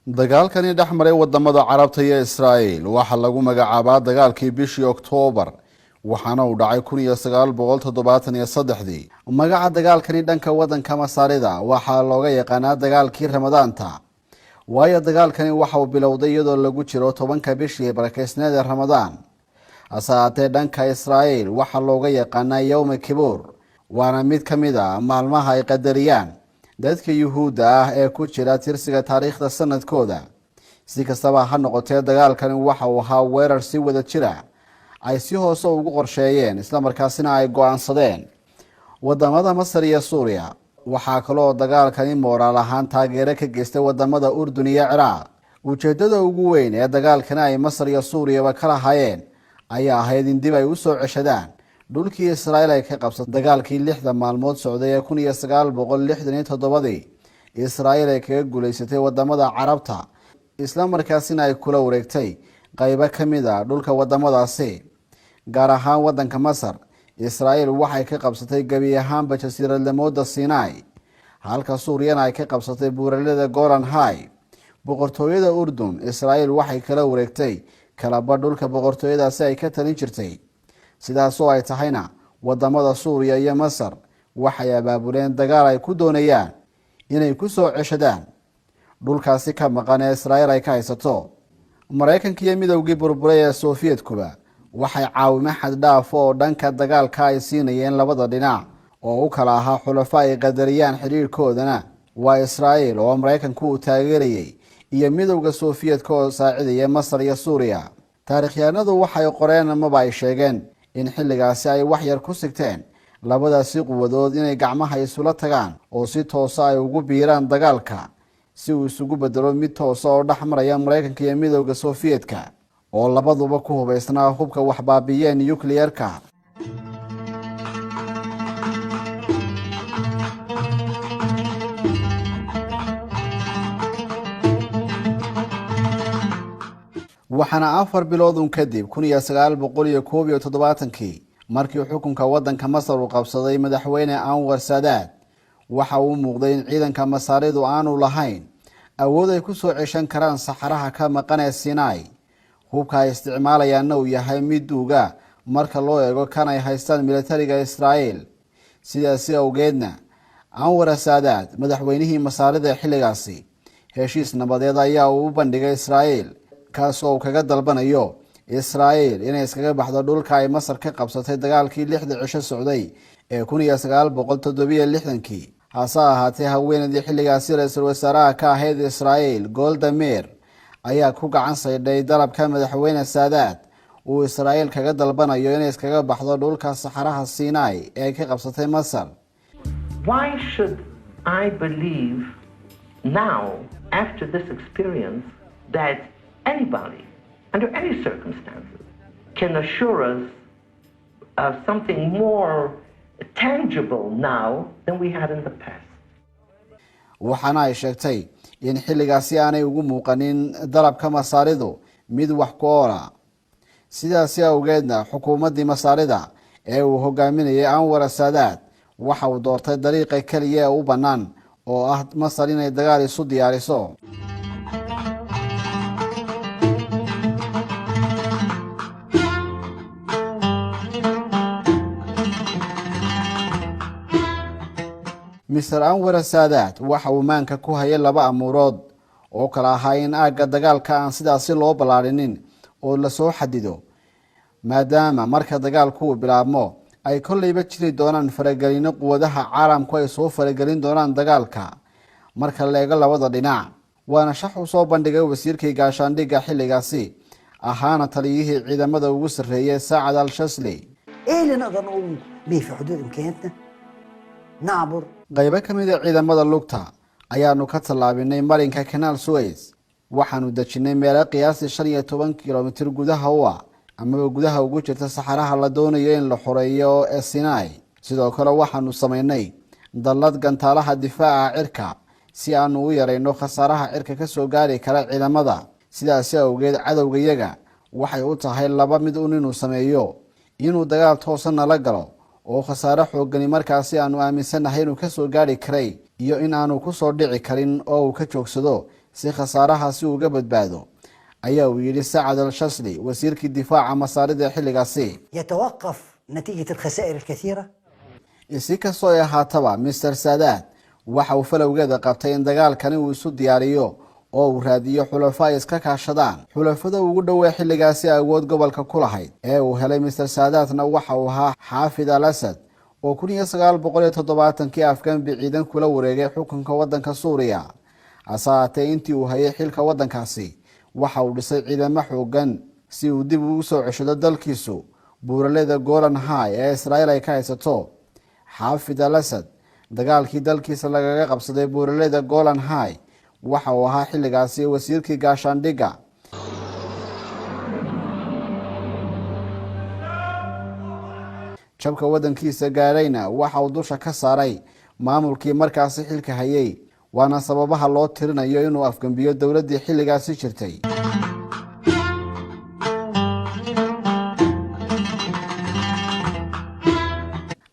Dagaalkani dhex maray wadamada Carabta iyo Israa'iil waxaa lagu magacaabaa dagaalkii bishii Oktoobar, waxaana uu dhacay 1973-dii. Magaca dagaalkani dhanka wadanka Masaarida waxaa looga yaqaanaa dagaalkii Ramadaanta, waayo dagaalkani waxa uu bilowday iyadoo lagu jiro 10-ka bishii barakeysneed ee Ramadaan. Hase haatee, dhanka Israa'iil waxaa looga yaqaanaa Yowma Kibuur, waana mid ka mid a maalmaha ay qadariyaan dadka Yuhuudda ah ee ku jira tirsiga taariikhda sanadkooda. Si kastaba ha noqotee, dagaalkani waxa uu ahaa weerar si wada jira ay si hoose ugu qorsheeyeen, islamarkaasina ay go-aansadeen wadamada Masar iyo Suuriya. Waxaa kaloo dagaalkani mooraal ahaan taageero ka geystay wadamada Urdun iyo Ciraaq. Ujeedada ugu weyn ee dagaalkani ay Masar iyo Suuriyaba ka lahaayeen ayaa ahayd in dib ay usoo ceshadaan dhulkii Israa'iil ay ka qabsatay dagaalkii 6-da maalmood socday ee 1967-dii Israa'iil ay kaga guulaysatay wadamada Carabta, isla markaasina ay kula wareegtay qaybo ka mid a dhulka wadamadaasi, gaar ahaan wadanka Masar. Israa'iil waxay ka qabsatay gebi ahaanba jasiiradlamooda Sinai, halka Suuriyana ay ka qabsatay buuralada Golan Heights. Boqortooyada Urdun, Israa'iil waxay kala wareegtay kalaba dhulka boqortooyadaasi ay ka talin jirtay. Sidaasoo ay tahayna, wadamada Suuriya iyo Masar waxay abaabuleen dagaal ay ku doonayaan inay ku soo ceshadaan dhulkaasi ka maqan ee Israa'iil ay ka haysato. Maraykanka iyo Midowgii burburay ee Soofiyetkuba waxay caawimo xaddhaaf oo dhanka dagaalka ay siinayeen labada dhinac oo u kala ahaa xulafo ay qadariyaan xidhiirhkoodana, waa Israa'iil oo Maraykanku uu taageerayay iyo Midowda Sofiyetka oo saacidaya Masar iyo Suuriya. Taarikhyahanadu waxay qoreen amaba ay sheegeen in xilligaasi ay wax yar ku sigteen labadaasi quwadood inay gacmaha isula tagaan oo si toosa ay ugu biiraan dagaalka, si uu isugu bedelo mid toosa oo dhex maraya Maraykanka iyo Midowda Sofiyetka oo labaduba ku hubaysnaa hubka wax baabiiyeen nuclearka. Waxaana 4 bilood un kadib, 1971-kii, markii xukunka waddanka Masar uu qabsaday madaxweyne Anwar Saadaad, waxa uu muuqday in ciidanka Masaaridu aanu lahayn awood ay ku soo ceshan karaan saxaraha ka maqan ee Sinai, hubka ay isticmaalayaanna uu yahay mid duuga marka loo eego kan ay haystaan militariga Israa'iil. Sidaasi awgeedna, Anwar Saadaad, madaxweynihii Masaarida ee xilligaasi, heshiis nabadeed ayaa uu u bandhigay Israa'iil, kaasoo uu kaga dalbanayo Israa'iil inay iskaga baxdo dhulka ay Masar ka qabsatay dagaalkii 6-da cisho socday ee 1967-kii. Hase ahaatee, haweeneydii xilligaasi ra-iisul wasaaraha ka ahayd Israa'iil, Golda Meir, ayaa ku gacan saydhay dalabka madaxweyne Saadaad uu Israa'iil kaga dalbanayo inay iskaga baxdo dhulka saxaraha Sinai ee ay ka qabsatay Masar. Why should I believe now, after this experience, that anybody, under any circumstances, can assure us of something more tangible now than we had in the past? Waxaana ay sheegtay in xilligaasi aanay ugu muuqanin dalabka Masaaridu mid wax ku oola. Sidaasi awgeedna, xukuumaddii Masaarida ee uu hogaaminayay Anwar Saadaad waxa uu doortay dariiqa keliya ee u bannaan, oo ah Masar inay dagaal isu diyaariso. Mister Anwar Saadaad waxa uu maanka ku hayay laba amuurood oo kala ahaa in aagga dagaalka aan sidaasi loo ballaarinin oo lasoo xadido, maadaama marka dagaalku uu bilaabmo ay kolleyba jiri doonaan faragelino quwadaha caalamku ay soo faragelin doonaan dagaalka marka la eego labada dhinac. Waana shax uu soo bandhigay wasiirkii gaashaandhigga xilligaasi, ahaana taliyihii ciidamada ugu sarreeyay, Saacad Al Shasli. ايه اللي نقدر نقوم به في حدود امكانياتنا نعبر Qaybo ka mid a ciidamada lugta ayaanu ka tallaabinay marinka Kanaal Suways. Waxaanu dejinnay meelo qiyaasii 15 kilomitir gudaha u ah amaba gudaha ugu jirta saxaraha la doonayo in la xoreeyo ee Sinai. Sidoo kale, waxaanu samaynay dallad gantaalaha difaaca cirka si aanu u yarayno khasaaraha cirka ka soo gaari kara ciidamada. Sidaasi awgeed, cadowgayaga waxay u tahay laba mid un inuu sameeyo: inuu dagaal toosa nala galo oo khasaare xoogani markaasi aanu aaminsannahay inuu kasoo gaari karay, iyo in aanu kusoo dhici karin oo uu ka joogsado Si khasaarahaasi uga badbaado, ayaa uu yidhi Sacad al Shasli, wasiirkii difaaca Masaarida xilligaasi. يتوقف نتيجة الخسائر الكثيرة. Si kastoo ay ahaataba, Mister Saadaad waxa uu falowgeeda qabtay in dagaalkani uu isu diyaariyo oo uu raadiyo xulafo ay iska kaashadaan. Xulafada ugu dhowee xilligaasi awood gobolka ku lahayd ee uu helay Mister Saadaadna waxa uu ahaa Xaafid al Asad, oo 1970-kii afgambi ciidan kula wareegay xukunka waddanka Suuriya. Hase haatee, intii uu hayay xilka waddankaasi, waxa uu dhisay ciidamo xoogan si uu dib ugu soo ceshado dalkiisu buuraleyda Golan High ee Israa'iil ay ka haysato. Xaafid al Asad dagaalkii dalkiisa lagaga qabsaday buuraleyda Golan High waxa uu ahaa xilligaasi wasiirkii gaashaandhigga. Jabka waddankiisa gaadhayna waxa uu dusha ka saaray maamulkii markaasi xilka hayay, waana sababaha loo tirinayo inuu afgembiyo dowladdii xilligaasi jirtay.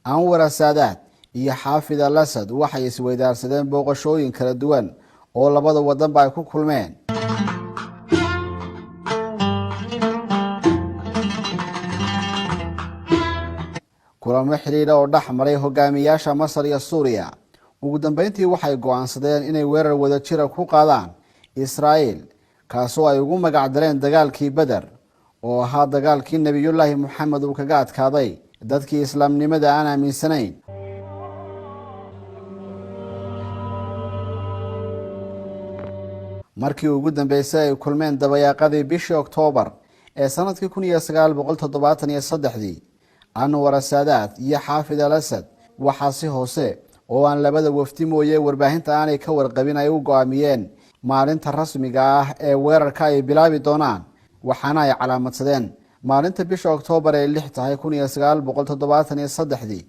Anwar Saadaad iyo Xaafid al Asad waxay isweydaarsadeen booqashooyin kala duwan oo labada wadanba ay ku kulmeen. Kulamo xidhiidha oo dhex maray hogaamiyaasha Masar iyo Suuriya, ugu dambeyntii waxay go-aansadeen inay weerar wadajira ku qaadaan Israa'iil, kaasoo ay ugu magac dareen dagaalkii Beder, oo ahaa dagaalkii Nebiyullaahi Moxamed uu kaga adkaaday dadkii islaamnimada aan aaminsanayn. Markii ugu dambeysay ay kulmeen dabayaaqadii bishii Oktoobar ee sanadkii 1973-dii, Anwar Saadaad iyo Xaafid al Asad waxaa si hoose oo aan labada wafdi mooye warbaahinta aanay ka warqabin ay u go-aamiyeen maalinta rasmiga ah ee weerarka ay bilaabi doonaan, waxaana ay calaamadsadeen maalinta bisha Oktoobar ay 6 tahay 1973-dii,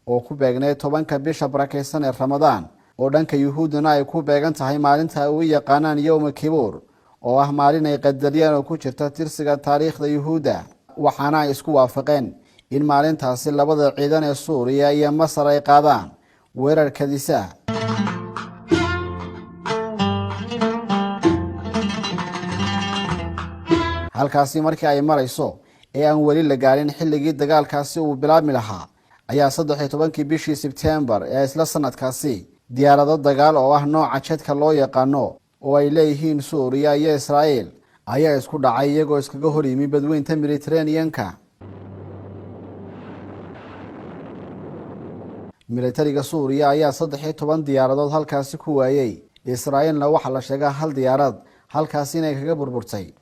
oo ku beegnayd 10-ka bisha barakeysan ee Ramadaan, oo dhanka Yuhuuddana ay ku beegan tahay maalinta ay u yaqaanaan Yowma Kibuur, oo ah maalin ay qadariyaan oo ku jirta tirsiga taariikhda Yuhuudda. Waxaana ay isku waafaqeen in maalintaasi labada ciidan ee Suuriya iyo Masar ay qaadaan weerar kadisa. Halkaasi markii ay marayso ee aan weli la gaarin xilligii dagaalkaasi uu bilaabmi lahaa, ayaa 13-kii bishii Sebtembar ee isla sanadkaasi diyaarado dagaal oo ah nooca jetka loo yaqaano oo ay leeyihiin Suuriya iyo Israa'iil ayaa isku dhacay, iyagoo iskaga hor yimi badweynta Mediteraneanka. Militariga Suuriya ayaa 13 diyaaradood halkaasi ku waayey. Israa'iilna waxaa la sheegaa hal diyaarad halkaasi inay kaga burburtay.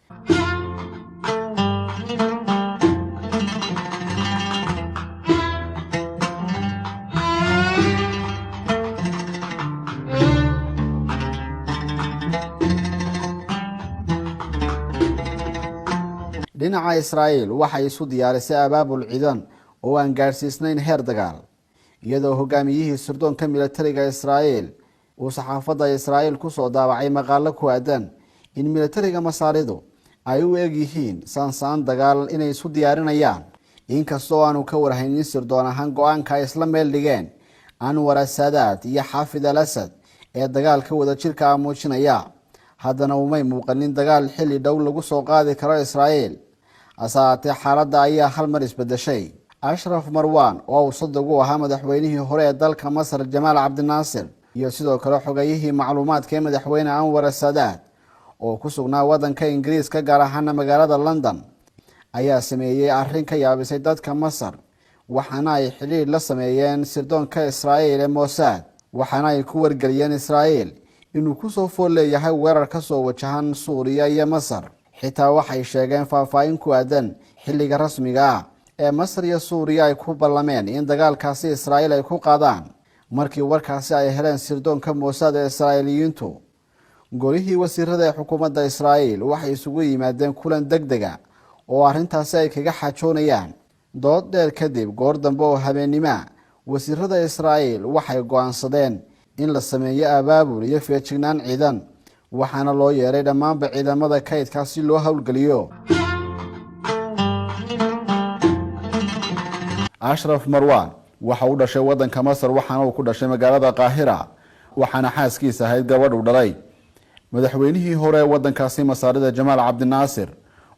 Dhinaca Israa'iil waxay isu diyaarisay abaabul ciidan oo aan gaadhsiisnayn heer dagaal, iyadoo hogaamiyihii sirdoonka militariga Israa'iil uu saxaafadda Israa'iil kusoo daabacay maqaalo ku aadan in militariga Masaaridu ay u eg yihiin saansaan dagaal inay isu diyaarinayaan, inkastoo aanu ka warhaynin sirdoon ahaan go-aanka ay isla meel dhigeen Anwar Asaadaad iyo Xaafid al Asad ee dagaalka wadajirka ah muujinaya. Haddana umay muuqanin dagaal xilli dhow lagu soo qaadi karo Israa'iil. Hase haatee, xaaladda ayaa hal mar isbedeshay. Ashraf Marwan, oo uu sadag u ahaa madaxweynihii hore ee dalka Masar Jamaal Cabdinaasir, iyo sidoo kale xogayihii macluumaadka ee madaxweyne Anwar Saadaad, oo ku sugnaa waddanka Ingiriiska, gaar ahaana magaalada London, ayaa sameeyey arrin ka yaabisay dadka Masar. Waxaana ay xidhiidh la sameeyeen sirdoonka Israa'iil ee Mossad, waxaana ay ku wargeliyeen Israa'iil inuu kusoo fool leeyahay weerar ka soo wajahan Suuriya iyo Masar. Xitaa waxay sheegeen faahfaahin ku aadan xilliga rasmiga ah ee Masar iyo Suuriya ay ku ballameen in dagaalkaasi Israa'iil ay ku qaadaan. Markii warkaasi ay heleen sirdoonka Mossad ee Israa'iiliyiintu, golihii wasiirada ee xukuumadda Israa'iil waxay isugu yimaadeen kulan deg dega oo arrintaasi ay kaga xaajoonayaan. Dood dheer kadib, goor dambe oo habeennimoa, wasiirada Israa'iil waxay go-aansadeen in la sameeyo abaabul iyo feejignaan ciidan, waxaana loo yeeray dhammaanba ciidamada kaydkaa si loo howlgeliyo. Ashraf Marwan waxa uu dhashay waddanka Masar, waxaana uu ku dhashay magaalada Qaahira, waxaana xaaskiisa ahayd gabadh uu dhalay. Madaxweynihii hore ee wadankaasi Masaarida, Jamaal Cabdinaasir,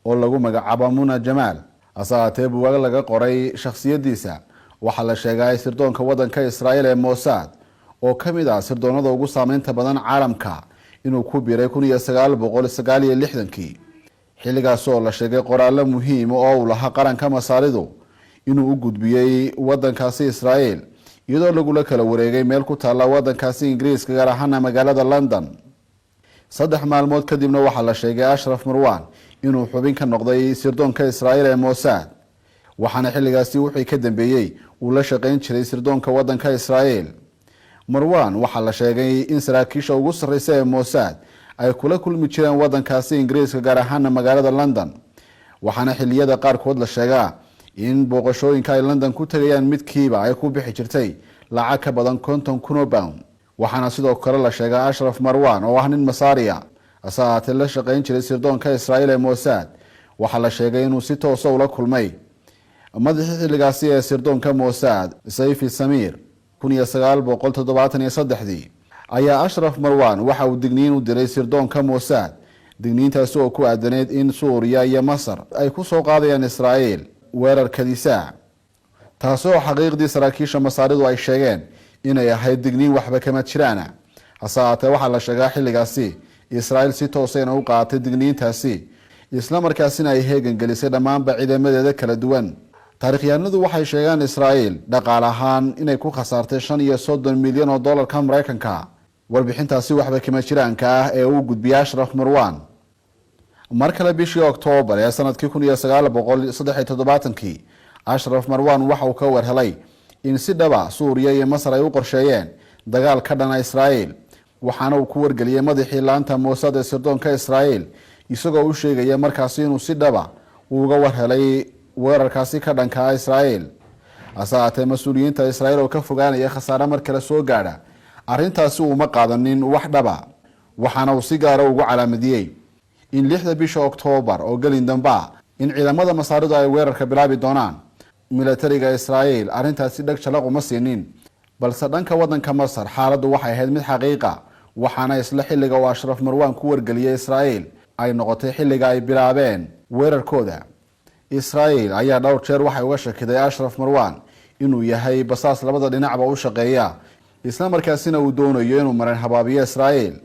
oo lagu magacaabo Muna Jamaal. Hase ahaatee, buugaag laga qoray shakhsiyadiisa waxaa la sheegaa sirdoonka wadanka Israa'iil ee Mossad, oo ka mid ah sirdoonada ugu saameynta badan caalamka, inuu ku biiray 1969-kii, xilligaas oo la sheegay qoraallo muhiima oo uu lahaa qaranka Masaaridu inuu u gudbiyey wadankaasi Israa'iil, iyadoo lagula kala wareegay meel ku taalla wadankaasi Ingiriiska, gaar ahaana magaalada London. 3 maalmood kadibna waxaa la sheegay Ashraf Marwan inuu xubin ka noqday sirdoonka Israa'iil ee Mossad, waxaana xilligaasi wixii ka dambeeyey uu la shaqeyn jiray sirdoonka wadanka Israa'iil. Marwan waxaa la sheegay in saraakiisha ugu sarreysa ee Mossad ay kula kulmi jireen wadankaasi Ingiriiska, gaar ahaana magaalada London, waxaana xiliyada qaarkood la sheegaa in booqashooyinka ay London ku tegayaan midkiiba ay ku bixi jirtay lacag ka badan 50,000 oo pound. Waxaana sidoo kale la sheegaa Ashraf Marwan, oo ah nin Masaariya, hase ahaatee la shaqeyn jiray sirdoonka Israa'iil ee Mossad, waxaa la sheegay inuu si toosa ula kulmay madaxii xilligaasi ee sirdoonka Mossad, Sayfi Samir. 1973-dii ayaa Ashraf Marwan waxa uu digniin u diray sirdoonka Mossad, digniintaasi oo ku aadaneyd in Suuriya iyo Masar ay ku soo qaadayaan Israa'iil weerar kadisaa, taasi oo xaqiiqdii saraakiisha Masaaridu ay sheegeen inay ahayd digniin waxba kama jiraana. Hase ahaatee, waxaa la sheegaa xilligaasi Israa'iil si toosayna u qaadatay digniintaasi, isla markaasina ay heegan gelisay dhammaanba ciidamadeeda kala duwan. Taarikhyahanadu waxay sheegaan Israa'iil dhaqaale ahaan inay ku khasaartay 35 milyan oo dollarka Maraykanka warbixintaasi waxba kama jiraanka ah ee uu gudbiyay Ashraf Marwan. Mar kale, bishii Oktoobar ee sanadkii 1973-kii, Ashraf Marwan waxa uu ka warhelay in si dhaba Suuriya iyo Masar ay u qorsheeyeen dagaal ka dhana Israa'iil, waxaana uu ku wargeliyey madaxii laanta Mossad ee sirdoonka Israa'iil, isagoo u sheegaya markaasi inuu si dhaba uga warhelay weerarkaasi ka dhanka ah Israa'iil. Hase ahaatee, mas-uuliyiinta Israa'iil oo ka fogaanaya khasaare mar kale soo gaadha arrintaasi uuma qaadanin wax dhaba, waxaana uu si gaara ugu calaamadiyey in 6-da bisha Oktoobar oo gelin damba in ciidamada Masaaridu ay weerarka bilaabi doonaan. Milatariga Israa'iil arrintaasi dheg jalaq uma siinin, balse dhanka wadanka Masar xaaladdu waxay ahayd mid xaqiiqa, waxaana isla xilliga uu Ashraf Marwaan ku wargeliyey Israa'iil ay noqotay xilliga ay bilaabeen weerarkooda. Israa'iil ayaa dhowr jeer waxay uga shakiday Ashraf Marwan inuu yahay basaas labada dhinacba u shaqeeya, isla markaasina uu doonayo inuu marin habaabiyo Israa'iil.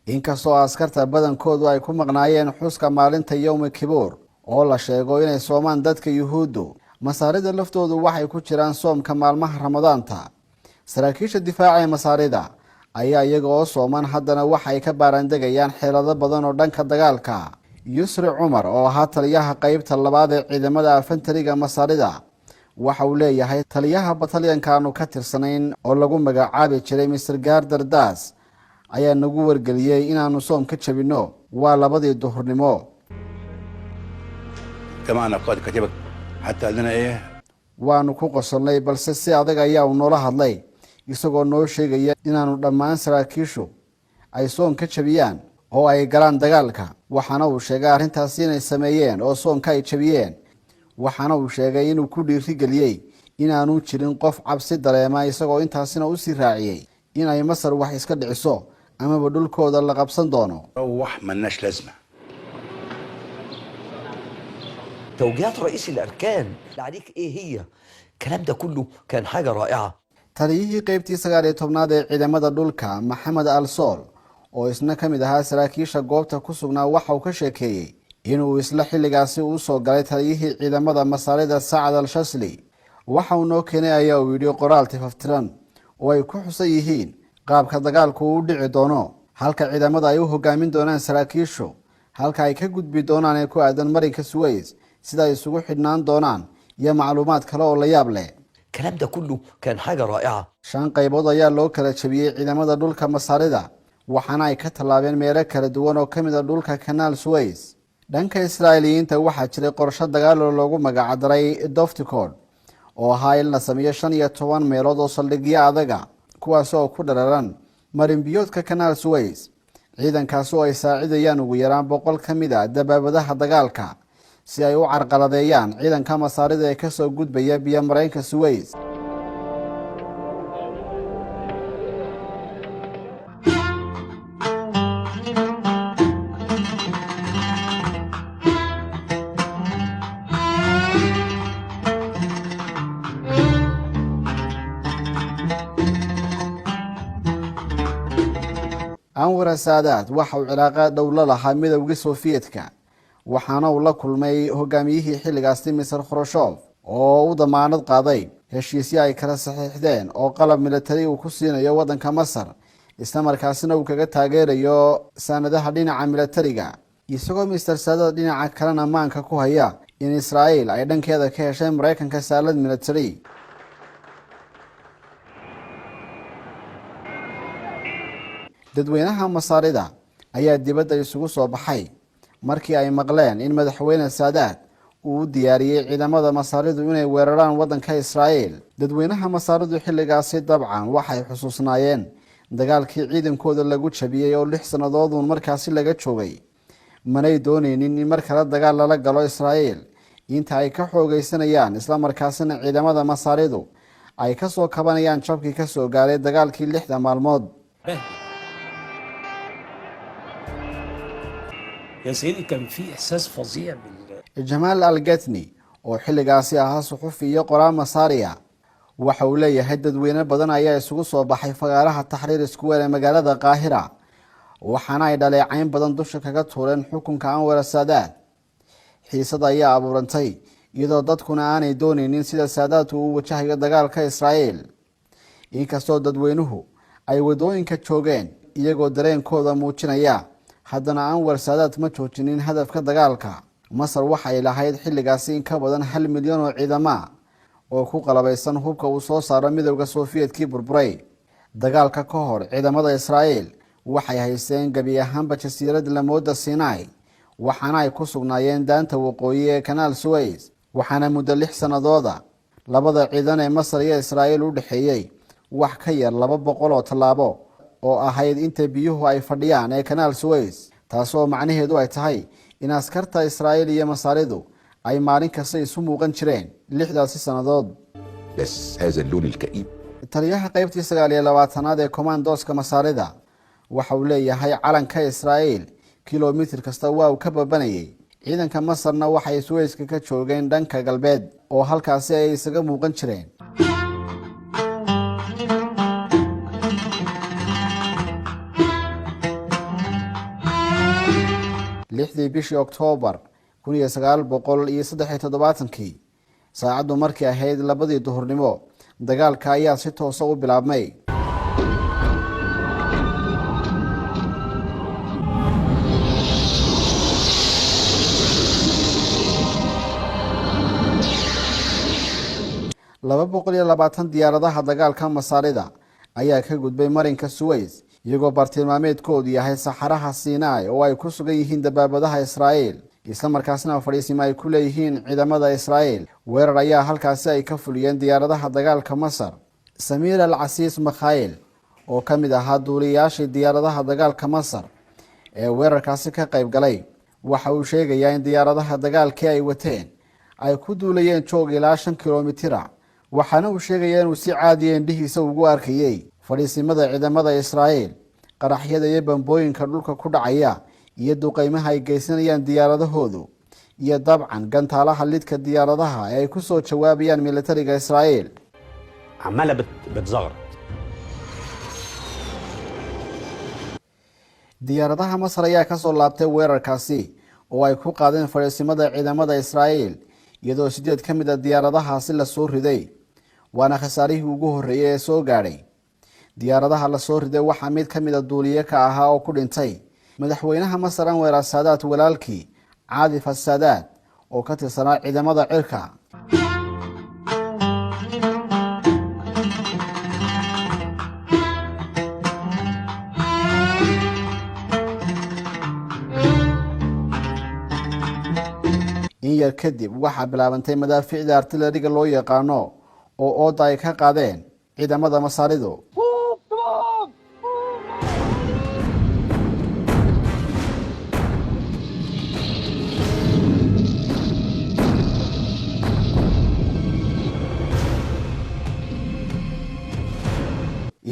Inkastoo askarta badankoodu ay ku maqnaayeen xuska maalinta Yowmi Kibuur, oo la sheego inay soomaan dadka Yuhuuddu, Masaarida laftoodu waxay ku jiraan soomka maalmaha Ramadaanta. Saraakiisha difaaca ee Masaarida ayaa iyaga oo sooman haddana waxay ka baaraandegayaan xeelado badan oo dhanka dagaalka. Yusri Cumar, oo ahaa taliyaha qeybta labaad ee ciidamada afantariga Masaarida, waxa uu leeyahay: "Taliyaha batalyankaanu ka tirsanayn oo lagu magacaabi jiray Mister Gaardar Das ayaa nagu wargeliyey inaannu soom ka jabinno. Waa 2-dii duhurnimo." اجتمعنا قائد كتيبة حتى قال لنا ايه؟ Waanu ku qosolnay, balse si adag ayaa uu noola hadlay, isagoo noo sheegaya inaannu dhammaan saraakiishu ay soon ka jabiyaan oo ay galaan dagaalka. Waxaana uu sheegay arrintaasi inay sameeyeen oo soonka ay jabiyeen. Waxaana uu sheegay inuu ku dhiirigeliyey inaanu jirin qof cabsi dareema, isagoo intaasina usii raaciyey inay Masar wax iska dhiciso amaba dhulkooda la qabsan doono. روح ملناش لازمه. توجيهات رئيس الاركان عليك ايه هي؟ الكلام ده كله كان حاجه رائعه. Taliyihii qeybtii 19-aad ee ciidamada dhulka, Maxamed Al Sool, oo isna ka mid ahaa saraakiisha goobta ku sugnaa, waxa uu ka sheekeeyey inuu isla xilligaasi uu soo galay taliyihii ciidamada Masaarida, Sacad Al Shasli. "Waxa uu noo keenay," ayaa uu yidhi, "qoraal tifaftiran oo ay ku xusan yihiin qaabka dagaalku uu dhici doono, halka ciidamada ay u hogaamin doonaan saraakiishu, halka ay ka gudbi doonaan ee ku aadan marinka Suweys, sida ay isugu xidhnaan doonaan iyo macluumaad kale oo la yaab leh." الكلام ده كله كان حاجه رائعه. Shan qaybood ayaa loo kala jabiyey ciidamada dhulka Masaarida, waxaana ay ka tallaabeen meelo kala duwan oo ka mid a dhulka Kanaal Suways. Dhanka Israa'iiliyiinta waxaa jiray qorsho dagaal oo loogu magacdaray Dofticod, oo ahaa in la sameeyo 15 meelood oo saldhigyo adaga, Kuwaas oo ku dhararan marinbiyoodka Kanaal Suways. Ciidankaas oo ay saacidayaan ugu yaraan 100 ka mid a dabaabadaha dagaalka, si ay u carqaladeeyaan ciidanka Masaarida ee kasoo gudbaya biyomareenka Suways. Anwar Saadaad waxa uu cilaaqaad dhow la lahaa Midowgii Sofiyetka, waxaana uu la kulmay hogaamiyihii xilligaasi, Mister Khrushchev, oo u damaanad qaaday heshiisyo ay kala saxiixdeen oo qalab militari uu ku siinayo waddanka Masar, islamarkaasina uu kaga taageerayo saanadaha dhinaca militariga, isagoo Mister Saadaad dhinaca kalena maanka ku haya in Israa'iil ay dhankeeda ka heshay Maraykanka saalad military. Dadweynaha Masaarida ayaa dibadda isugu soo baxay markii ay maqleen in Madaxweyne Saadaad uu u diyaariyey ciidamada Masaaridu inay weeraraan waddanka Israa'iil. Dadweynaha Masaaridu xilligaasi dabcan waxay xusuusnaayeen dagaalkii ciidankooda lagu jabiyey oo 6 sannadoodun markaasi laga joogay. Manay dooneynin in mar kale dagaal lala galo Israa'iil inta ay ka xoogeysanayaan, islamarkaasina ciidamada Masaaridu ay kasoo kabanayaan jabkii kasoo gaaray dagaalkii 6da maalmood. يا سيدي، كان في احساس فظيع بال Jamaal Algetni, oo xilligaasi ahaa suxufi iyo qoraal Masaariya, waxa uu leeyahay dadweyne badan ayaa isugu soo baxay fagaaraha Taxriir Square ee magaalada Qaahira, waxaana ay dhaleecayn badan dusha kaga tuureen xukunka Anwar Saadaad. Xiisada ayaa abuurantay, iyadoo dadkuna aanay dooneynin sida Saadaad uu u wajahayo dagaalka Israa'iil. Inkastoo dadweynuhu ay wadooyinka joogeen iyagoo dareenkooda muujinaya, haddana Anwar Saadaad ma joojinin hadafka dagaalka. Masar waxay lahayd xilligaasi in ka badan 1 milyan oo ciidama oo ku qalabaysan hubka uu soo saaro Midowda Sofiyetkii burburay. Dagaalka ka hor, ciidamada Israa'iil waxay haysteen gebi ahaanba jasiirad lamooda Sinai, waxaana ay ku sugnaayeen daanta waqooyi ee Kanaal Suways. Waxaana muddo 6 sannadooda labada ciidan ee Masar iyo Israa'iil u dhexeeyey wax ka yar 200 oo tallaabo, oo ahayd inta biyuhu ay fadhiyaan ee Kanaal Suways, taasoo macnaheedu ay tahay in askarta Israa'iil iyo Masaaridu ay maalin kasta isu muuqan jireen 6daasi sannadood. بس هذا اللون الكئيب. Taliyaha qeybtii 29aad ee komandooska Masaarida waxa uu leeyahay calanka Israa'iil kilomitir kasta waa uu ka babanayay. Ciidanka Masarna waxay Suweyska ka joogeen dhanka galbeed, oo halkaasi ay isaga muuqan jireen. 6dii bishii Oktoobar 1973kii, saacaddu markii ahayd 2dii duhurnimo, dagaalka ayaa si toosa u bilaabmay. 220 diyaaradaha dagaalka Masaarida ayaa ka gudbay marinka Suways, iyagoo bartilmaameedkoodu yahay saxaraha Sinai, oo ay ku sugan yihiin dabaabadaha Israa'iil, islamarkaasna fadhiisimo ay ku leeyihiin ciidamada Israa'iil. Weerar ayaa halkaasi ay ka fuliyeen diyaaradaha dagaalka Masar. Samiir Al Casiis Makhayil, oo ka mid ahaa duuliyayaashii diyaaradaha dagaalka Masar ee weerarkaasi ka qayb galay, waxa uu sheegayaa in diyaaradaha dagaalkii ay wateen ay ku duulayeen joog ilaa 5 kilomitira, waxaana uu sheegayaa inuu si caadiya indhihiisa ugu arkayey fadhiisimada ciidamada Israa'iil, qaraxyada iyo bambooyinka dhulka ku dhacaya, iyo duqeymaha ay geysanayaan diyaaradahoodu, iyo dabcan gantaalaha lidka diyaaradaha ee ay ku soo jawaabayaan militariga Israa'iil. عماله بتزغرط. Diyaaradaha Masar ayaa kasoo laabtay weerarkaasi oo ay ku qaadeen fadhiisimada ciidamada Israa'iil, iyadoo sideed ka mid a diyaaradahaasi lasoo riday, waana khasaarihii ugu horreeyay ee soo gaadhay. Diyaaradaha lasoo riday waxaa mid ka mid a duuliye ka ahaa oo ku dhintay madaxweynaha Masar Anwer Asaadaad walaalkii, Caadif Asaadaad, oo ka tirsanaa ciidamada cirka. In yar kadib waxaa bilaabantay madaafiicda artilariga loo yaqaano oo ooda ay ka qaadeen ciidamada Masaaridu.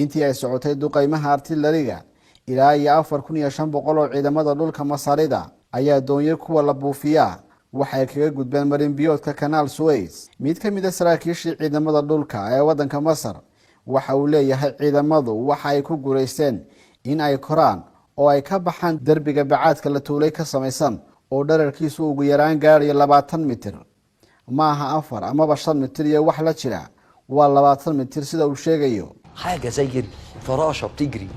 Intii ay socotay duqaymaha artilariga, ilaa iyo 4500 oo ciidamada dhulka Masaarida ayaa doonyo kuwa la buufiyaa waxay kaga gudbeen marinbiyoodka Kanaal Suways. Mid ka mid a saraakiishii ciidamada dhulka ee waddanka Masar waxa uu leeyahay, ciidamadu waxa ay ku guulaysteen in ay koraan oo ay ka baxaan derbiga bacaadka la tuulay ka samaysan oo dherarkiisu ugu yaraan gaarayo 20 mitir. Ma aha 4 amaba 5 mitir iyo wax la jira, waa 20 mitir sida uu sheegayo. حاجه زي الفراشه بتجري.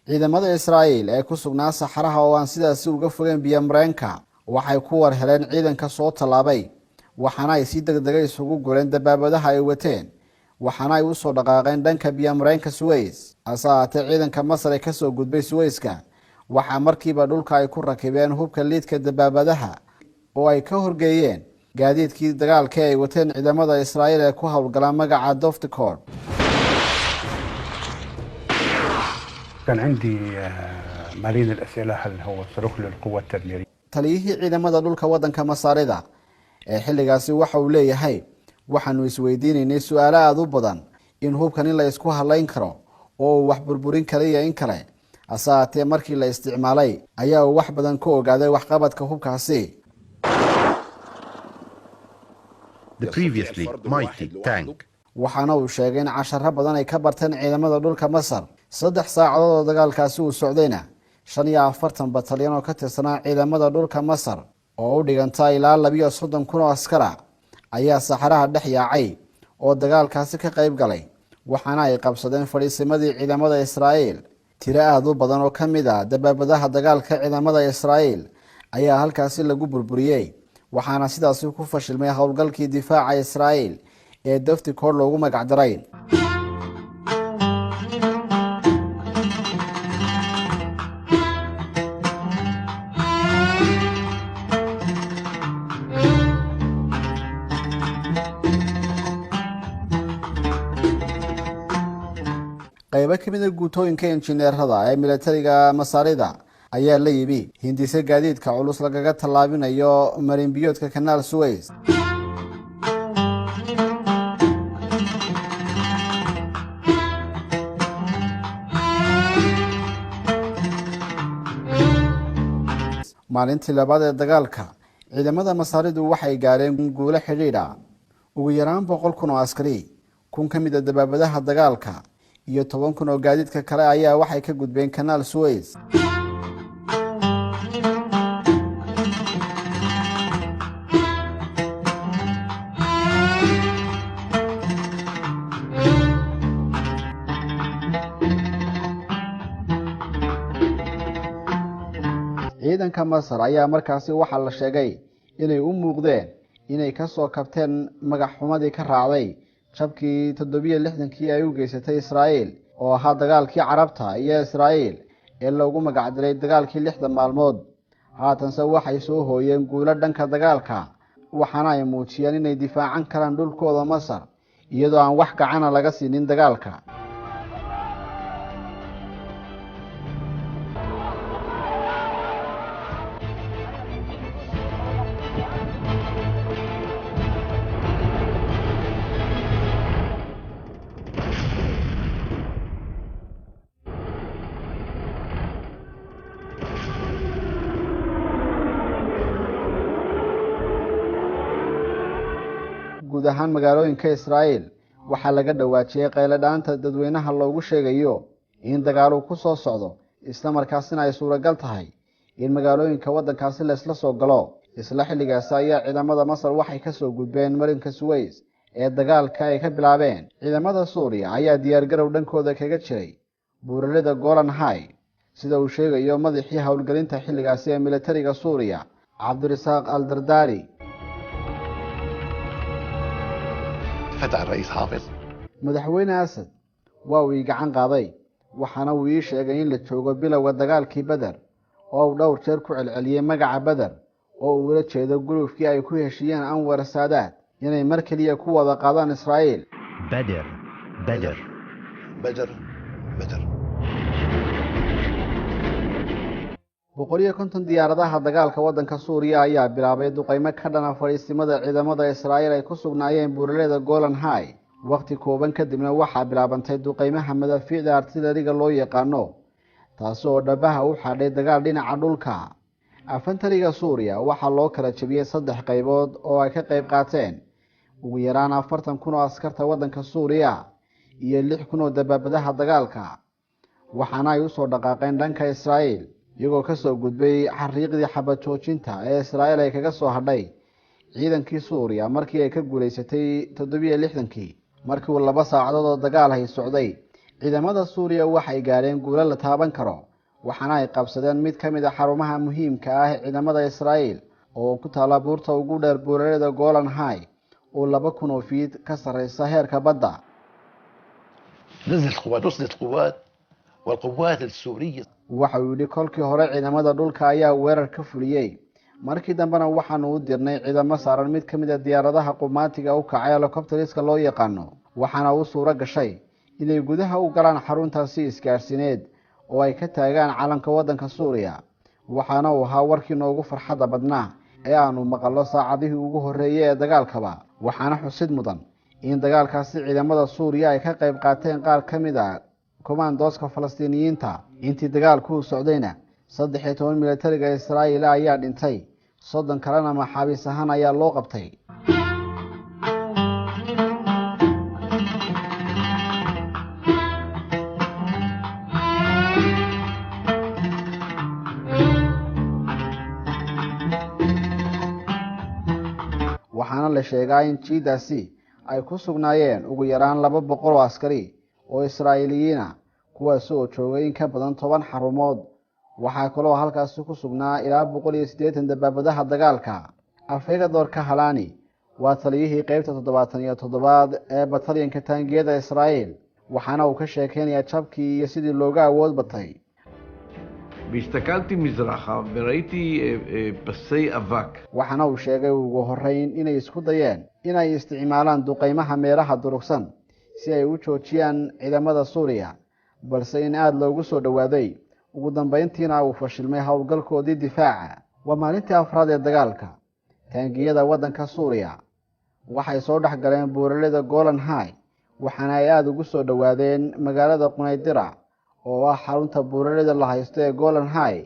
Ciidamada Israa'iil ee ku sugnaa saxaraha oo aan sidaasi uga fogeyn biyomareenka waxay ku war heleen ciidanka soo tallaabay, waxaana ay si deg dega isugu gureen dabaabadaha ay wateen, waxaana ay usoo dhaqaaqeen dhanka biyomareenka Suways. Hase ahaatee, ciidanka Masar ee kasoo gudbay Suwayska waxaa markiiba dhulka ay ku rakibeen hubka liidka dabaabadaha oo ay ka horgeeyeen gaadiidkii dagaalka ay wateen ciidamada Israa'iil ee ku howlgala magaca Dofticord. كان عندي ملايين الأسئلة، هل هو صاروخ للقوة التدميرية؟ Taliyihii ciidamada dhulka waddanka Masaarida ee xilligaasi waxa uu leeyahay, waxaanu isweydiinaynay su-aalo aada u badan, in hubkan in la isku halayn karo oo uu wax burburin kara iyo in kale. Hase haatee, markii la isticmaalay ayaa uu wax badan ka ogaaday waxqabadka hubkaasi. The previously mighty tank Waxaana uu sheegay in casharo badan ay ka barteen ciidamada dhulka Masar. 3 saacadood oo dagaalkaasi uu socdayna, 45 batalyan oo ka tirsanaa ciidamada dhulka Masar oo u dhiganta ilaa 32,000 oo askara ayaa saxaraha dhex yaacay oo dagaalkaasi ka qayb galay, waxaana ay qabsadeen fadhiisimadii ciidamada Israa'iil. Tiro aada u badan oo ka mid ah dabaabadaha dagaalka ciidamada Israa'iil ayaa halkaasi lagu burburiyey, waxaana sidaasi ku fashilmay howlgalkii difaaca Israa'iil ee Dofticoor loogu magacdaray. Qaybo ka mid a guutooyinka injineerada ee militariga Masaarida ayaa la yimi hindise gaadiidka culus lagaga tallaabinayo marinbiyoodka Kanaal Suways. Maalintii labaad ee dagaalka, ciidamada Masaaridu waxay gaareen guulo xidhiidha. Ugu yaraan 100,000 oo askari, 1000 ka mid a dabaabadaha dagaalka iyo 10,000 oo gaadiidka kale ayaa waxay ka gudbeen Kanaal Suways. Ciidanka Masar ayaa markaasi waxaa la sheegay inay u muuqdeen inay kasoo kabteen magac xumadii ka raacday jabkii 67-kii ay u geysatay Israa'iil, oo ahaa dagaalkii Carabta iyo Israa'iil ee loogu magacdiray dagaalkii 60 maalmood. Haatanse waxay soo hooyeen guulo dhanka dagaalka, waxaana ay muujiyeen inay difaacan karaan dhulkooda Masar iyadoo aan wax gacana laga siinin dagaalka. Guud ahaan magaalooyinka Israa'iil waxaa laga dhawaajiyey qayladhaanta dadweynaha loogu sheegayo in dagaalu ku soo socdo, isla markaasina ay suuragal tahay in magaalooyinka waddankaasi laysla soo galo. Isla xilligaasi ayaa ciidamada Masar waxay kasoo gudbeen marinka Suways ee dagaalka ay ka bilaabeen. Ciidamada Suuriya ayaa diyaargarow dhankooda kaga jiray buuralida Golan High, sida uu sheegayo madaxii howlgelinta xilligaasi ee militariga Suuriya, Cabdirasaaq Al Dardaari. فتح الرئيس حافظ. Madaxweyne Asad waa uu ii gacan qaaday, waxaana uu ii sheegay in la joogo bilowga dagaalkii Beder, oo uu dhowr jeer ku celceliyey magaca Beder oo uu ula jeedo gulufkii ay ku heshiiyeen Anwar Saadaad inay mar keliya ku wada qaadaan Israa'iil. بدر، بدر. بدر. متر. 150 diyaaradaha dagaalka waddanka Suuriya ayaa bilaabay duqeymo ka dhana fadhiisimada ciidamada Israa'iil ay ku sugnaayeen buuraleyda Golan High. Waqti kooban kadibna waxaa bilaabantay duqeymaha madaafiicda artilariga loo yaqaano, taasi oo dhabaha u xadhay dagaal dhinaca dhulka. Afantariga Suuriya waxaa loo kala jebiyey 3 qaybood oo ay ka qayb qaateen ugu yaraan 40,000 oo askarta waddanka Suuriya iyo 6,000 oo dabaabadaha dagaalka, waxaana ay usoo dhaqaaqeen dhanka Israa'iil iyagoo ka soo gudbay xariiqdii xabad joojinta ee Israa'iil ay kaga soo hadhay ciidankii Suuriya markii ay ka guuleysatay 67-kii. Markii uu 2 saacadood oo dagaal hay socday, ciidamada Suuriya waxay gaareen guulo la taaban karo, waxaana ay qabsadeen mid ka mid ah xarumaha muhiimka ah ee ciidamada Israa'iil oo ku taala buurta ugu dheer buuraleyda Golan High oo 2,000 oo fiid ka sarreysa heerka badda. نزلت قوات، وصلت قوات، والقوات السورية Waxa uu yidhi kolkii hore ciidamada dhulka ayaa weerar ka fuliyey, markii dambena waxaanu u dirnay ciidamo saaran mid ka mid ah diyaaradaha qumaatiga u kacay helicopteriska loo yaqaano, waxaana u suuro gashay inay gudaha u galaan xaruntaasi isgaarsiineed oo ay ka taagaan calanka waddanka Suuriya. Waxaana uu ahaa warkii noogu farxadda badnaa ee aanu maqallo saacadihii ugu horreeyay ee dagaalkaba. Waxaana xusid mudan in dagaalkaasi ciidamada Suuriya ay ka qayb qaateen qaar ka mid ah komaandooska Falastiiniyiinta. Intii dagaalku socdayna 13 militariga Israa'iil ayaa dhintay, 30 kalena maxaabiis ahaan ayaa loo qabtay. Waxaana la sheegaa in jiidaasi ay ku sugnaayeen ugu yaraan 200 oo askari oo Israa'iiliyiin ah, kuwaas oo joogay in ka badan 10 xarumood. Waxaa kaloo halkaasi ku sugnaa ilaa 180 dabaabadaha dagaalka. Afegador Kahalani waa taliyihii qaybta 77aad ee batalyanka taangiyada Israa'iil, waxaana uu ka sheekeynayaa jabkii iyo sidii looga awood batay. והסתכלתי מזרחה וראיתי פסי אבק. Waxaana uu sheegay ugu horreyn inay isku dayeen inay isticmaalaan duqeymaha meelaha durugsan si ay u joojiyaan ciidamada Suuriya, balse in aada loogu soo dhowaaday, ugu dambeyntiina uu fashilmay howlgalkoodii difaaca. Waa maalintii afraad ee dagaalka. Taangiyada waddanka Suuriya waxay soo dhex galeen buuraleyda Golan High, waxaana ay aada ugu soo dhowaadeen magaalada Qunaydira oo ah xarunta buuraleyda la haysto ee Golan High.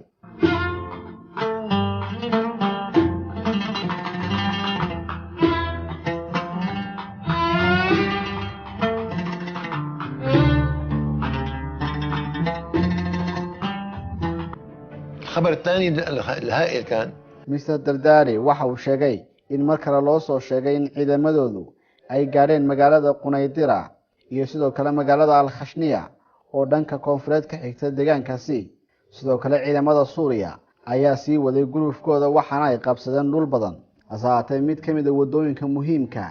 الخبر الثاني الهائل كان Mr. Dardari waxa uu sheegay in mar kale loo soo sheegay in ciidamadoodu ay gaadheen magaalada Qunaydira iyo sidoo kale magaalada Al-Khashniya oo dhanka koonfureed ka xigta deegaankaasi. Sidoo kale ciidamada Suuriya ayaa sii waday gulufkooda, waxaana ay qabsadeen dhul badan. Hase haatee mid ka mid ah waddooyinka muhiimka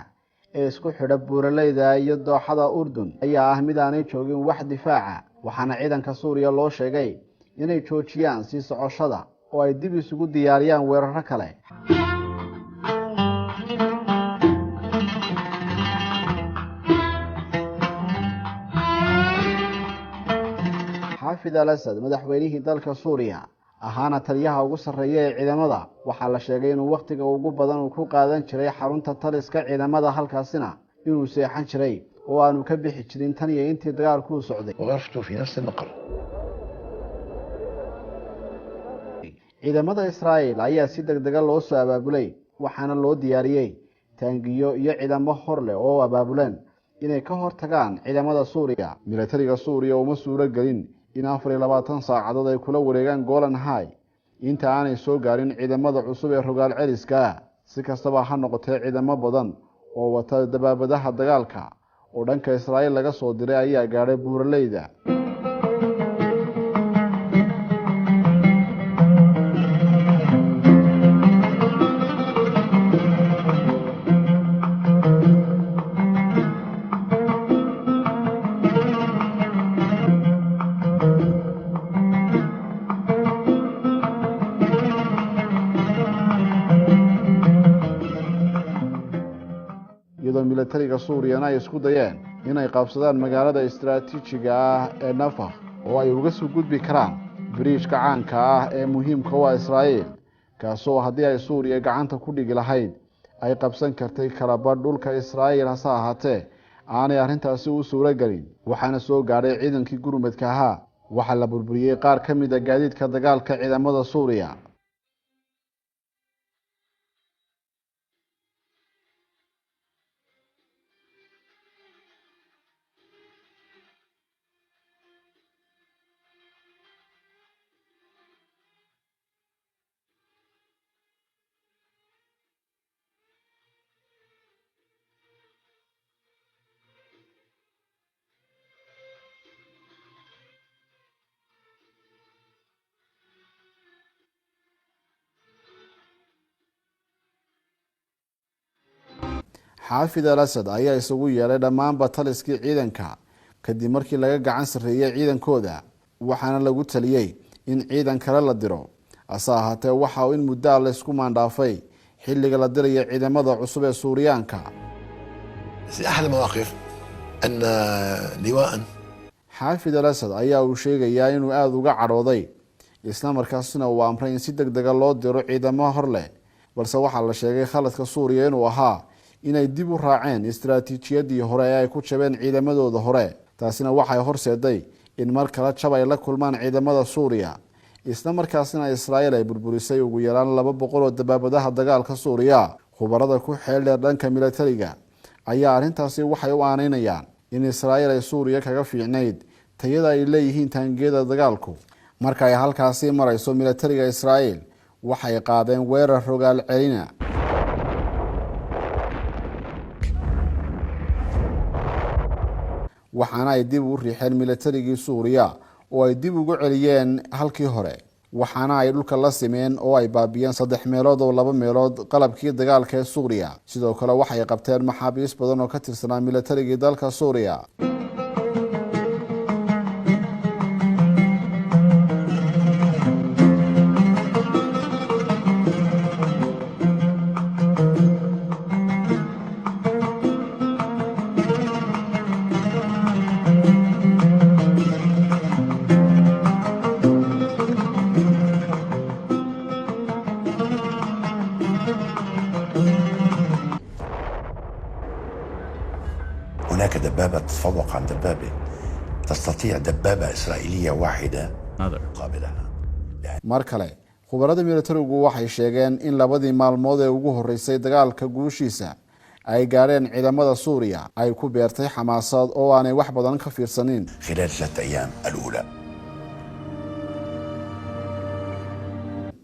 ee isku xidha buuraleyda iyo dooxada Urdun ayaa ah mid aanay joogin wax difaaca, waxaana ciidanka Suuriya loo sheegay inay joojiyaan sii socoshada oo ay dib isugu diyaariyaan weeraro kale. Xaafid al-Asad, madaxweynihii dalka Suuriya ahaana taliyaha ugu sarreeya ee ciidamada, waxaa la sheegay inuu wakhtiga ugu badan uu ku qaadan jiray xarunta taliska ciidamada, halkaasina inuu seexan jiray oo aanu ka bixi jirin tan iyo intii dagaalku socday. وغرفته في نفس المقر. Ciidamada Israa'iil ayaa si degdega loo soo abaabulay, waxaana loo diyaariyey taangiyo iyo ciidamo hor leh oo abaabuleen inay ka hortagaan ciidamada Suuriya. Militariga Suuriya uma suuro gelin in 24 saacadood ay kula wareegaan Golan High inta aanay soo gaarin ciidamada cusub ee rogaal celiska. Si kastaba ha noqotee, ciidamo badan oo wata dabaabadaha dagaalka oo dhanka Israa'iil laga soo diray ayaa gaadhay buuraleyda. Iyadoo militariga Suuriyana ay isku dayeen Inay qabsadaan magaalada istaraatiijiga ah ee Nafakh oo ay uga soo gudbi karaan biriijka caanka ah ee muhiimka u ah Israa'iil, kaasoo haddii ay Suuriya gacanta ku dhigi lahayd ay qabsan kartay kalabadh dhulka Israa'iil. Hase ahaatee, aanay arrintaasi u suuro gelin. Waxaana soo gaadhay ciidankii gurmadka ahaa. Waxaa la burburiyey qaar ka mid ah gaadiidka dagaalka ciidamada Suuriya. Xaafid al Asad ayaa isugu yeedhay dhammaanba taliskii ciidanka kadib markii laga gacan sarreeyey ciidankooda, waxaana lagu taliyey in ciidan kale la diro. Hase ahaatee, waxa in muddaa laysku maandhaafay xilliga la diraya ciidamada cusub ee Suuriyaanka. أحد المواقف أن لواء Xaafid al Asad ayaa uu sheegayaa inuu aada uga cadhooday, isla markaasina uu amray in si deg dega loo diro ciidamo hor leh. Balse waxaa la sheegay khaladka Suuriya inuu ahaa inay dib u raaceen istaraatiijiyadii hore ee ay ku jabeen ciidamadooda hore. Taasina waxay horseeday in mar kale jab ay la kulmaan ciidamada Suuriya, isla markaasina Israa'iil ay burburisay ugu yaraan 200 oo dabaabadaha dagaalka Suuriya. Khubarada ku xeel dheer dhanka milatariga ayaa arrintaasi waxay u aaneynayaan in Israa'iil ay Suuriya kaga fiicnayd tayada ay leeyihiin taangiyada dagaalku. Marka ay halkaasi marayso, milatariga Israa'iil waxay qaadeen weerar rogaal celina, waxaana ay dib u riixeen milatarigii Suuriya oo ay dib ugu celiyeen halkii hore, waxaana ay dhulka la simeen oo ay baabiyeen saddex meelood oo laba meelood qalabkii dagaalka ee Suuriya. Sidoo kale waxay qabteen maxaabiis badan oo ka tirsanaa milatarigii dalka Suuriya. هناك دبابة تتفوق عن دبابة، تستطيع دبابة إسرائيلية واحدة مقابلها. Mar kale, khubarada milatarigu waxay sheegeen in labadii maalmood ee ugu horreysay dagaalka guushiisa ay gaadheen ciidamada Suuriya ay ku beertay xamaasad oo aanay wax badan ka fiirsanin. خلال 3 أيام الأولى.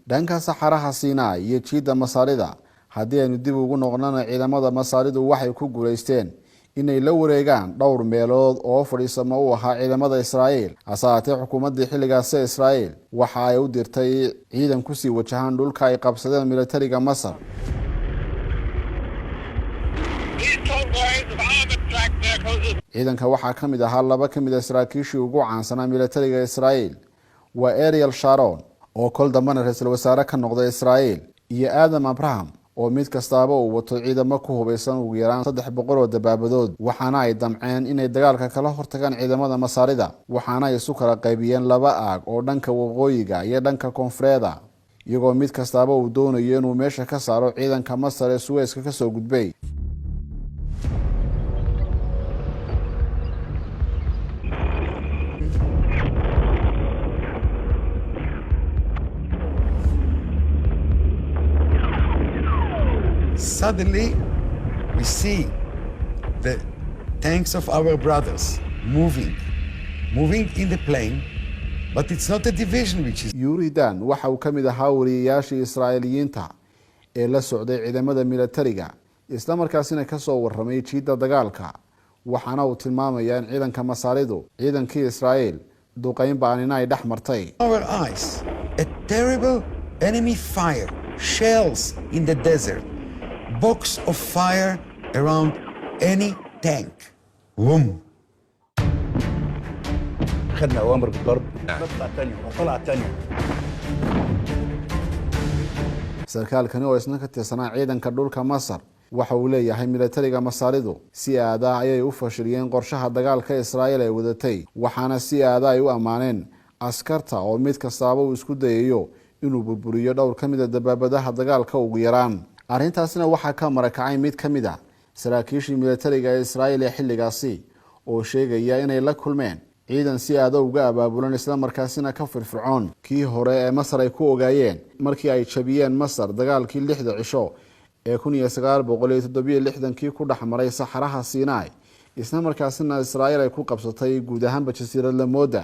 Dhanka saxaraha Sinai iyo jiidda Masaarida haddii aynu dib ugu noqnana, ciidamada Masaaridu waxay ku guulaysteen inay la wareegaan dhowr meelood oo fadhiisamo u ahaa ciidamada Israa'iil. Hase ahaatee, xukuumaddii xilligaasi Israa'iil waxa ay u dirtay ciidan kusii wajahaan dhulka ay qabsadeen milatariga Masar. Ciidanka waxaa ka mid ahaa laba ka mid ah saraakiishii ugu caansanaa milatariga Israa'iil, waa Ariel Sharon oo kol dambena ra-iisul wasaare ka noqday Israa'iil iyo Aadam Abraham, oo mid kastaaba uu wato ciidamo ku hubaysan ugu yaraan 300 oo dabaabadood. Waxaana ay damceen inay dagaalka kala hortagaan ciidamada Masaarida, waxaana ay isu kala qaybiyeen laba aag oo dhanka waqooyiga iyo dhanka koonfureeda, iyagoo mid kastaaba uu doonayo inuu meesha ka saaro ciidanka Masar ee Suweyska kasoo gudbay. Suddenly, we see the tanks of our brothers moving, moving in the plain, but it's not a division which is Yuri Dan waxa uu ka mid ahaa wariyayaashii Israa'iiliyiinta ee la socday ciidamada milatariga, islamarkaasina kasoo waramay jiidda dagaalka. Waxaana uu tilmaamayaa in ciidanka Masaaridu ciidankii Israa'iil duqeyn baanina ay dhex martay. Our eyes. A terrible enemy fire, shells in the desert, box of fire around any tank. Boom. خدنا اوامر بالضرب، نطلع ثانيه وطلع ثانيه. Sarkaalkani oo isna ka tirsanaa ciidanka dhulka Masar Waxa uu leeyahay milatariga Masaaridu si aada ayay u fashiliyeen qorshaha dagaalka Israa'iil ay wadatay, waxaana si aada ay u ammaaneen askarta oo mid kastaaba uu isku dayayo inuu burburiyo dhowr ka mid a dabaabadaha dagaalka ugu yaraan. Arrintaasina waxaa ka marakacay mid ka mid a saraakiishii milatariga ee Israa'iil ee xilligaasi oo sheegaya inay la kulmeen ciidan si aada uga abaabulan, islamarkaasina ka firfircoon kii hore ee Masar ay ku ogaayeen markii ay jabiyeen Masar dagaalkii 6da cisho ee 1967kii ku dhex maray saxaraha Sinai, isla markaasina Israa'iil ay ku qabsatay guud ahaanba jasiirad lamooda.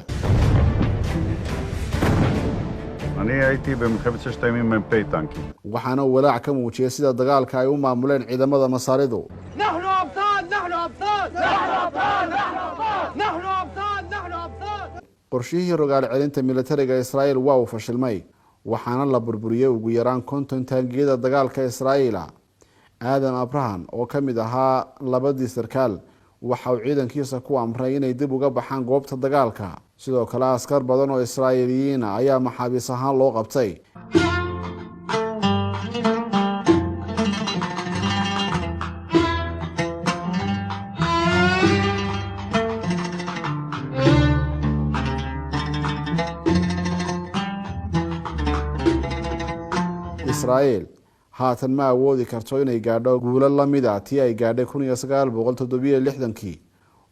אני הייתי במלחמת ששת הימים מ"פ טנקים. Waxaana uu walaac ka muujiyay sida dagaalka ay u maamuleen ciidamada Masaaridu. نحن أبطال، نحن أبطال، نحن أبطال، نحن أبطال، نحن أبطال، نحن أبطال. Qorshihii rogaal celinta militariga Israa'iil waa uu fashilmay, waxaana la burburiyey ugu yaraan 50 taangiyada dagaalka Israa'iila. Aadan Abraham oo ka mid ahaa labadii sarkaal waxa uu ciidankiisa ku amray inay dib uga baxaan goobta dagaalka. Sidoo kale askar badan oo Israa'iiliyiina ayaa maxaabiis ahaan loo qabtay. Israa'iil haatan ma awoodi karto inay gaadho guulo lamid a tii ay gaadhay 1967kii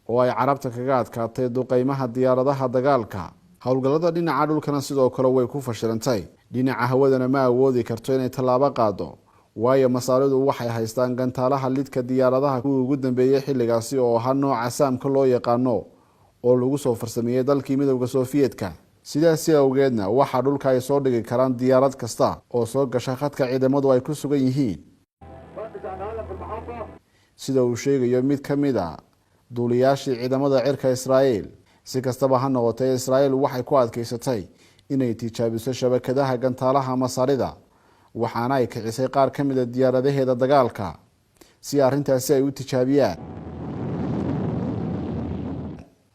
oo ay Carabta kaga adkaatay duqeymaha diyaaradaha dagaalka. Howlgallada dhinaca dhulkana sidoo kale way ku fashilantay. Dhinaca hawadana ma awoodi karto inay tallaabo qaado, waayo Masaaridu waxay haystaan gantaalaha lidka diyaaradaha kuwii ugu dambeeyey xilligaasi oo ahaa nooca Saamka loo yaqaano oo lagu soo farsameeyey dalkii Midowda Sofiyeetka. Sidaasi awgeedna waxaa dhulka ay soo dhigi karaan diyaarad kasta oo soo gasha khadka ciidamadu ay ku sugan yihiin, sida uu sheegayo mid ka mid a duuliyaashii ciidamada cirka Israa'iil. Si kastaba ha noqotay, Israa'iil waxay ku adkaysatay inay tijaabiso shabakadaha gantaalaha Masaarida, waxaana ay kicisay qaar ka mid a diyaaradaheeda dagaalka si arrintaasi ay u tijaabiyaan.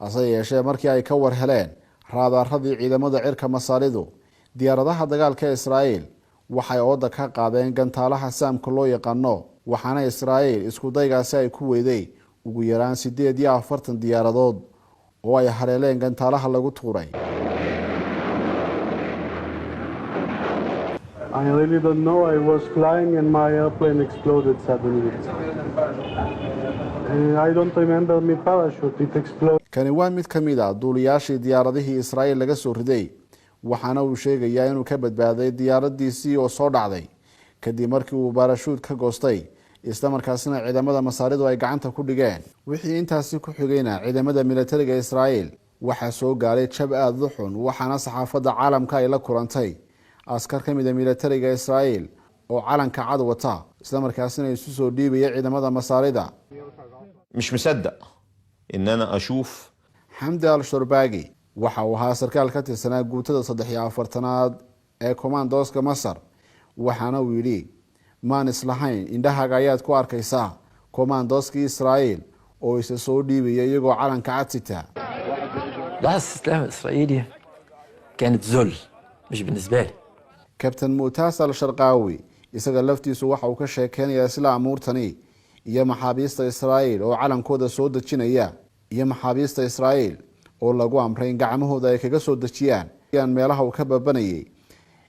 Hase yeeshee, markii ay ka war heleen raadaaradii ciidamada cirka Masaaridu, diyaaradaha dagaalka Israa'iil waxay ooda ka qaadeen gantaalaha Saamka loo yaqaano, waxaana Israa'iil isku daygaasi ay ku weyday ugu yaraan 48 diyaaradood oo ay haleeleen gantaalaha lagu tuuray. I really don't know. I was flying and my airplane exploded suddenly. I don't remember my parachute. It exploded. Kani waa mid ka mid a duuliyaashii diyaaradihii Israa'iil laga soo riday, waxaana uu sheegayaa inuu ka badbaaday diyaaradiisii oo soo dhacday kadib markii uu baarashuud ka goostay, islamarkaasina ciidamada Masaaridu ay gacanta ku dhigeen. Wixii intaasi ku xigayna ciidamada militariga Israa'iil waxaa soo gaaray jab aada u xun, waxaana saxaafadda caalamka ay la kulantay askar ka mid a militariga Israa'iil oo calanka cad wata, islamarkaasina isu soo dhiibaya ciidamada Masaarida. مش مصدق ان انا اشوف. Xamdi al Shurbaagi waxa uu ahaa sarkaal ka tirsanaa guutada 43aad ee komandooska Masar, waxaana uu yidhi: "Maan islahayn indhahaaga ayaad ku arkaysaa komandooskii Israa'iil oo isa soo dhiibaya iyagoo calanka cad sita." لحظة الاستسلام الإسرائيلي كانت ذل مش بالنسبة لي. Kabtan Mu'taas al Sharqaawi isaga laftiisu waxa uu ka sheekeynayaa isla amuurtani iyo maxaabiista Israa'iil oo calankooda soo dejinaya iyo maxaabiista Israa'iil oo lagu amray in gacmahooda ay kaga soo dejiyaan meelaha uu ka babanayay,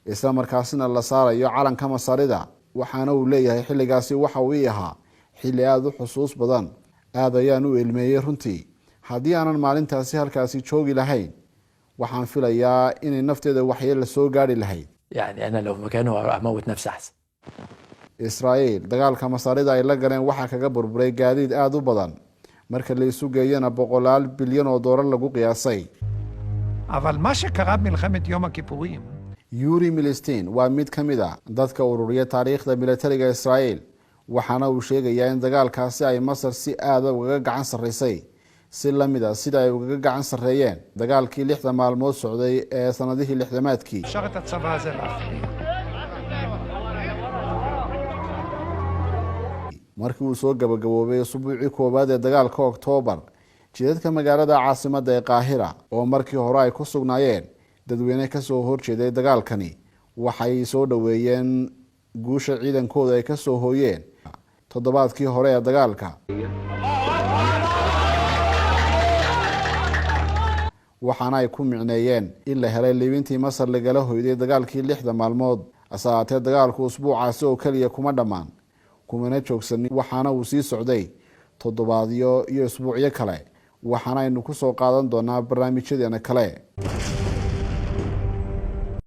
isla markaasina la saarayo calanka Masarida. Waxaana uu leeyahay: "Xilligaasi waxa uu ii ahaa xilli aada u xusuus badan, aada ayaan u ilmeeyey runtii. Haddii aanan maalintaasi halkaasi joogi lahayn, waxaan filayaa inay nafteeda waxyeella soo gaadhi lahayd." يعني أنا لو مكانه أموت نفسي أحسن. Israa'iil dagaalka Masaarida ay la galeen waxaa kaga burburay gaadiid aada u badan, marka la isu geeyana boqolaal bilyan oo doolar lagu qiyaasay. אבל מה שקרה במלחמת יום הכיפורים, Yuri Milistin waa mid ka mid a dadka ururiya taariikhda militariga Israa'iil, waxaana uu sheegayaa in dagaalkaasi ay Masar si aada ugaga gacan sarreysay, si la mid a sida ay ugaga gacan sarreeyeen dagaalkii 6da maalmood socday ee sanadihii lixdamaadkii. אפשר את הצבא הזה להכריע. Markii uu soo gabagaboobay usbuucii koowaad ee dagaalka Oktoobar, jidadka magaalada caasimadda ee Qaahira oo markii hore ay ku sugnaayeen dadweyne kasoo horjeeday dagaalkani waxay soo dhoweeyeen guusha ciidankooda ay kasoo hooyeen. Toddobaadkii hore ee dagaalka, waxaana ay ku micneeyeen in la helay liibintii Masar lagala hoyday dagaalkii 6da maalmood. Hase ahaatee, dagaalku usbuucaasi oo keliya kuma dhammaan, kumana joogsanin, waxaana uu sii socday toddobaadyo iyo isbuucyo kale, waxaana aynu kusoo qaadan doonaa barnaamijyadeena kale.